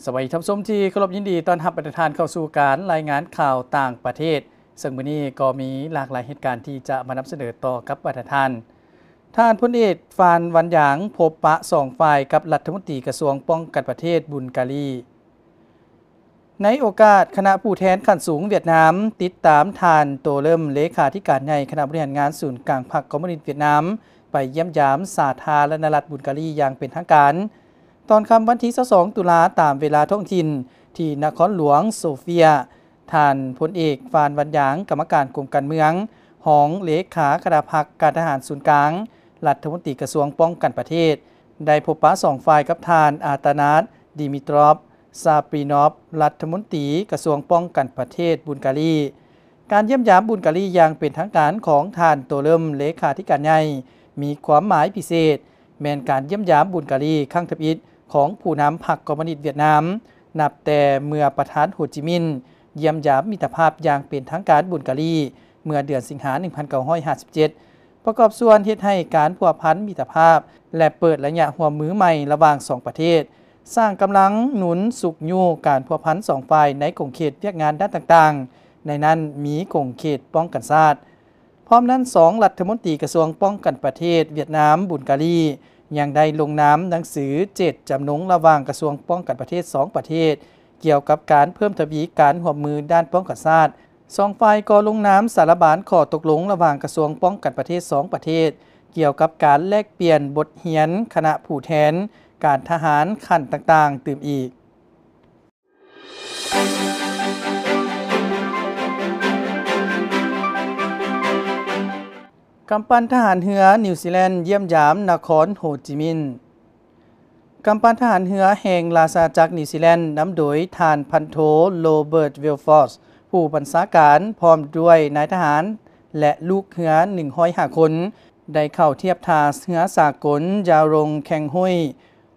ສະບາຍດີທ່ານຜູ້ຊົມທີ່ເຄົາລົບ, ຍິນດີຕ້ອນຮັບບັນດາທ່ານເຂົ້າສູ່ການລາຍງານຂ່າວຕ່າງປະເທດ, ເຊິ່ງມື້ນີ້ກໍມີຫຼາກຫຼາຍເຫດການທີ່ຈະມານຳສະເໜີຕໍ່ກັບບັນດາທ່ານ. ທ່ານພົນເອກ ຟານ ວັນຢາງ ພົບປະສອງຝ່າຍກັບລັດຖະມົນຕີກະຊວງປ້ອງກັນປະເທດບຸນກາລີ. ໃນໂອກາດຄະນະຜູ້ແທນຂັ້ນສູງຫວຽດນາມຕິດຕາມທ່ານ ໂຕເລີມ ເລຂາທິການໃຫຍ່ຄະນະບໍລິຫານງານສູນກາງພັກຄອມມູນິດຫວຽດນາມ ໄປຢ້ຽມຢາມສາທາລະນະລັດບຸນກາລີຢ່າງເປັນທາງການ ຕອນຄ່ຳວັນທີຊາວສອງ ຕຸລາ ຕາມເວລາທ້ອງຖິ່ນ ທີ່ນະຄອນຫຼວງໂຊເຟຍ, ທ່ານພົນເອກ ຟານ ວັນຢາງ ກຳມະການກົມການເມືອງ, ຮອງເລຂາຄະນະພັກການທະຫານສູນກາງ, ລັດຖະມົນຕີກະຊວງປ້ອງກັນປະເທດ ໄດ້ພົບປະສອງຝ່າຍກັບທ່ານ ອາຕານາດ ດີມິຕຣອບ ຊາປຣີນອບ ລັດຖະມົນຕີກະຊວງປ້ອງກັນປະເທດບຸນກາລີ. ການຢ້ຽມຢາມບຸນກາລີຢ່າງເປັນທາງການຂອງທ່ານ ໂຕເລີມ ເລຂາທິການໃຫຍ່ ມີຄວາມໝາຍພິເສດ, ແມ່ນການຢ້ຽມຢາມບຸນກາລີຄັ້ງທຳອິດຂອງຜູ້ນຳພັກຄອມມູນິດຫວຽດນາມ ນັບແຕ່ເມື່ອປະທານ ໂຮຈິມິນ ຢ້ຽມຢາມມິດຕະພາບຢ່າງເປັນທາງການບຸນກາລີ ເມື່ອເດືອນສິງຫາ ໜຶ່ງພັນເກົ້າຮ້ອຍຫ້າສິບເຈັດ ປະກອບສ່ວນເຮັດໃຫ້ການພົວພັນມິດຕະພາບ ແລະ ເປີດໄລຍະຮ່ວມມືໃໝ່ລະຫວ່າງສອງປະເທດ, ສ້າງກຳລັງໜູນຊຸກຍູ້ການພົວພັນສອງຝ່າຍໃນຂົງເຂດວຽກງານດ້ານຕ່າງໆ, ໃນນັ້ນມີຂົງເຂດປ້ອງກັນຊາດ. ພ້ອມນັ້ນ, ສອງລັດຖະມົນຕີກະຊວງປ້ອງກັນປະເທດຫວຽດນາມ ບຸນກາລີ ຍັງໄດ້ລົງນາມໜັງສືເຈດຈຳນົງລະຫວ່າງກະຊວງປ້ອງກັນປະເທດສອງປະເທດ ກ່ຽວກັບການເພີ່ມທະວີການຮ່ວມມືດ້ານປ້ອງກັນຊາດ. ສອງຝ່າຍກໍລົງນາມສາລະບານຂໍ້ຕົກລົງລະຫວ່າງກະຊວງປ້ອງກັນປະເທດສອງປະເທດ ກ່ຽວກັບການແລກປ່ຽນບົດຮຽນຄະນະຜູ້ແທນການທະຫານຂັ້ນຕ່າງໆຕື່ມອີກ. ກຳປັ່ນທະຫານເຮືອນິວຊີແລນຢ້ຽມຢາມນະຄອນໂຮຈິມິນ. ກຳປັ່ນທະຫານເຮືອແຫ່ງລາຊະອານາຈັກນິວຊີແລນ ນຳໂດຍທ່ານພັນໂທ ໂຣເບີດ ວິລຟອດ ຜູ້ບັນຊາການ ພ້ອມດ້ວຍນາຍທະຫານ ແລະ ລູກເຮືອໜຶ່ງຮ້ອຍຫ້າຄົນ ໄດ້ເຂົ້າທຽບທ່າເຮືອສາກົນຢາລົງແຄງຮຸຍ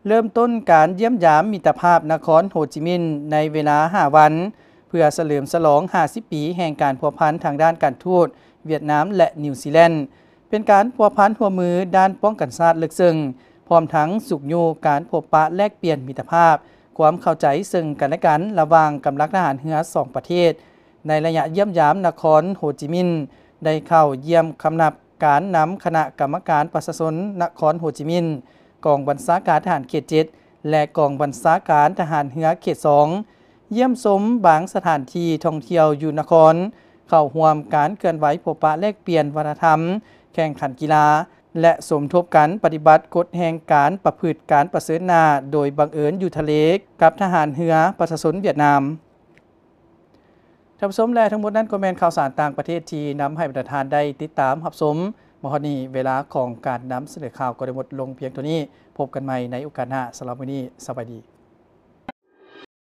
ເລີ່ມຕົ້ນການຢ້ຽມຢາມມິດຕະພາບນະຄອນໂຮຈິມິນໃນເວລາຫ້າວັນ ເພື່ອສະເຫຼີມສະຫຼອງຫ້າສິບປີແຫ່ງການພົວພັນທາງດ້ານການທູດຫວຽດນາມ ແລະ ນິວຊີແລນ. ເປັນການພົວພັນຮ່ວມມືດ້ານປ້ອງກັນຊາດເລິກເຊິ່ງ, ພ້ອມທັງຊຸກຍູ້ການພົບປະແລກປ່ຽນມິດຕະພາບ, ຄວາມເຂົ້າໃຈເຊິ່ງກັນແລະກັນລະຫວ່າງກຳລັງທະຫານເຮືອສອງປະເທດ. ໃນໄລຍະຢ້ຽມຢາມນະຄອນໂຮຈິມິນ ໄດ້ເຂົ້າຢ້ຽມຄຳນັບການນຳຄະນະກຳມະການປະຊາຊົນນະຄອນໂຮຈິມິນ, ກອງບັນຊາການທະຫານເຂດເຈັດ ແລະ ກອງບັນຊາການທະຫານເຮືອເຂດສອງ, ຢ້ຽມຊົມບາງສະຖານທີ່ທ່ອງທ່ຽວຢູ່ນະຄອນ, ເຂົ້າຮ່ວມການເຄື່ອນໄຫວພົບປະແລກປ່ຽນວັດທະນະທຳ, ແຂ່ງຂັນກິລາ ແລະ ສົມທົບກັນປະຕິບັດກົດແຫ່ງການປະພຶດການປະເຊີນໜ້າໂດຍບັງເອີນຢູ່ທະເລກັບທະຫານເຮືອປະຊາຊົນຫວຽດນາມ. ທ່ານຜູ້ຊົມ ແລະ ທັງໝົດນັ້ນກໍແມ່ນຂ່າວສານຕ່າງປະເທດທີ່ນຳໃຫ້ບັນດາທ່ານໄດ້ຕິດຕາມຮັບຊົມ. ມາຮອດນີ້ເວລາຂອງການນຳສະເໜີຂ່າວກໍໄດ້ໝົດລົງພຽງເທົ່ານີ້. ພົບກັນໃໝ່ໃນໂອກາດໜ້າ. ສຳລັບມື້ນີ້ ສະບາຍດີ.